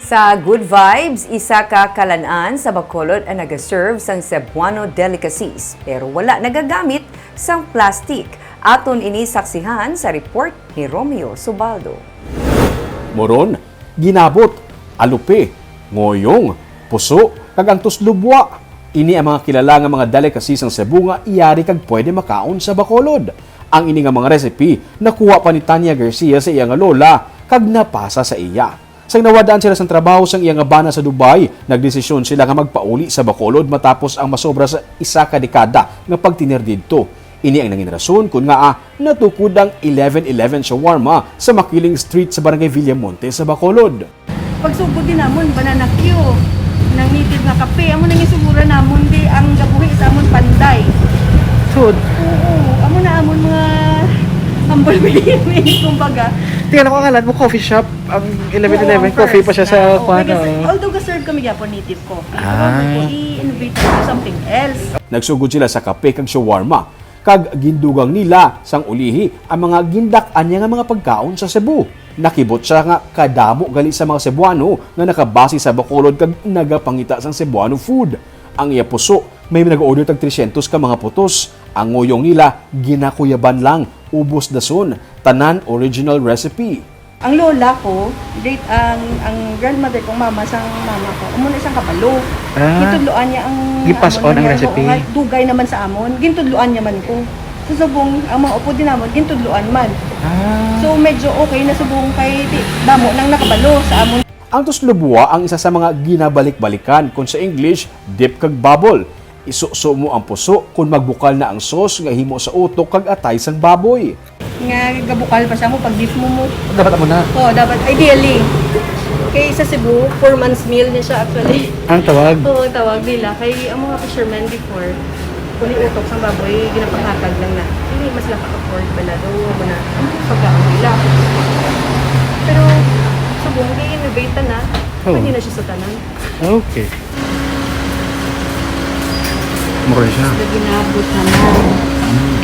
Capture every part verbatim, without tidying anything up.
Sa Good Vibes, isa ka kalan-an sa Bacolod ang nagaserve sang Cebuano delicacies, pero wala nagagamit sang plastic. Aton ini saksihan sa report ni Romeo Subaldo. Moron, ginabot, alupe, ngoyong, puso, kag ang tuslubwa. Ini ang mga kilala nga mga delicacy sang Cebu nga iyari kag pwede makaon sa Bacolod. Ang ini nga mga recipe nakuha pa ni Tanya Garcia sa iya nga lola kag napasa sa iya. Sang nawad-an sila sang trabaho sang iya nga bana sa Dubai, nagdesisyon sila nga magpauli sa Bacolod matapos ang masobra sa isa ka dekada nga pagtener didto. Ini ang nangin rason kon ngaa natukod ang eleven eleven Shawarma sa Makiling Street sa Barangay Villamonte sa Bacolod. Pagsugod din namon, banana cue, nang native nga kape. Amo nang isugura namon di ang gabuhi sa amon panday. Sud. Oo, amo na amon mga humble beginnings, kumbaga. Tingnan ko ang ngalan mo, coffee shop. Ang eleven eleven, Oo, ang coffee pa siya first sa na, oo, kuwan, nag-, oo. Although ga-serve kami gyapon native coffee, pero Ah. ano ko, i-innovate ko something else. Nagsugod sila sa kape kag shawarma, kag gindugang nila sang ulihi ang mga gindak-an niya nga mga pagkaon sa Cebu. Nakibot siya nga kadamo gali sa mga Cebuano nga nakabase sa Bacolod kag nagapangita sang Cebuano food. Ang iya puso, may nag-order tag tresyentos ka mga putos. Ang ngoyong nila, ginakuyaban lang, ubos dason, tanan original recipe. Ang lola ko, great, ang, ang grandmother kong mama sang mama ko, amo na siyang kabalo. Ah. Gintudloan niya ang Gipas amon on ang nga, recipe? Oo, nga, dugay naman sa amon. Gintudloan niya man ko. Sa subong, ang mga upod din namon, gintudloan man. Ah. So, medyo okay na subong kay di, damo nang nakabalo sa amon. Ang tuslubwa ang isa sa mga ginabalik-balikan, kon sa English, dip kag bubble. Isuso mo ang puso kon magbukal na ang sauce nga himo sa utok kag atay sang baboy. Nga gabukal pa siya mo pag-dip mo mo. Dapat amo na. Oo, dapat. Ideally. Kay sa Cebu, four months meal niya siya actually. Ang tawag? Oo, ang tawag nila. Kay ang mga fishermen before, kung yung utok sa baboy, ginapanghatag lang na. Hindi mas lang ka-afford bala. Daw mo na pagkaon nila. Pero, subong, i-innovate na. Oo. Pwede na siya sa tanan. Okay. Mura siya. Sa ginabot naman. Mm.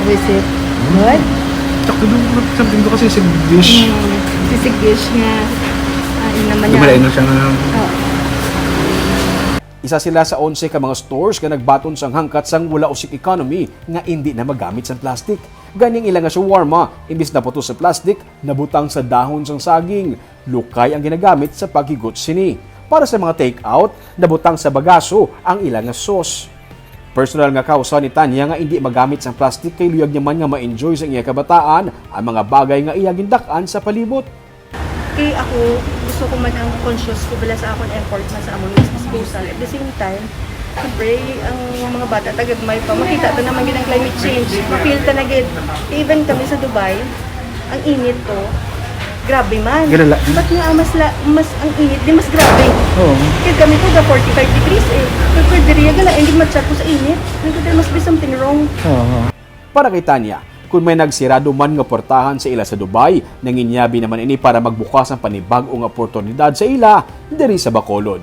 Is it good? Sakto doon, something to kasi sisig dish. Mm. Sisig dish nga. Ah, yun naman Dumalain yan. Na siya nga. Oo. Isa sila sa onse ka mga stores nga nagbaton sang hangkat sang wala usik economy nga indi na magamit sang plastic. Gani ang ila nga shawarma, imbis na putos sa plastic, nabutang sa dahon sang saging. Lukay ang ginagamit sa paghigot sini. Para sa mga take-out, nabutang sa bagaso ang ila nga sauce. Personal nga kausa ni Tanya nga indi magamit sang plastic kay luyag niya man nga ma-enjoy sa iya kabataan ang mga bagay nga iya gindak-an sa palibot. Kay ako, gusto ko man ang conscious ko bala sa akon effort na sa amon nga disposal. At the same time, siyempre, ang mga bata tagagmay pa, makita ta naman gid ang climate change. Ma-feel ta na gid. Even kami sa Dubai, ang init to, grabe man. Gala-, Ba't nga mas, la, mas ang init, di mas grabe? Oo. Kaya kami to, ga forty-five degrees eh. Pero diri, gala, hindi matchat ko sa init. Nagkita, must be something wrong. Oo. Para kay Tanya, kung may nagsirado man nga portahan sa ila sa Dubai, nanginyabi naman ini para magbukas ang panibag-o nga oportunidad sa ila diri sa Bacolod.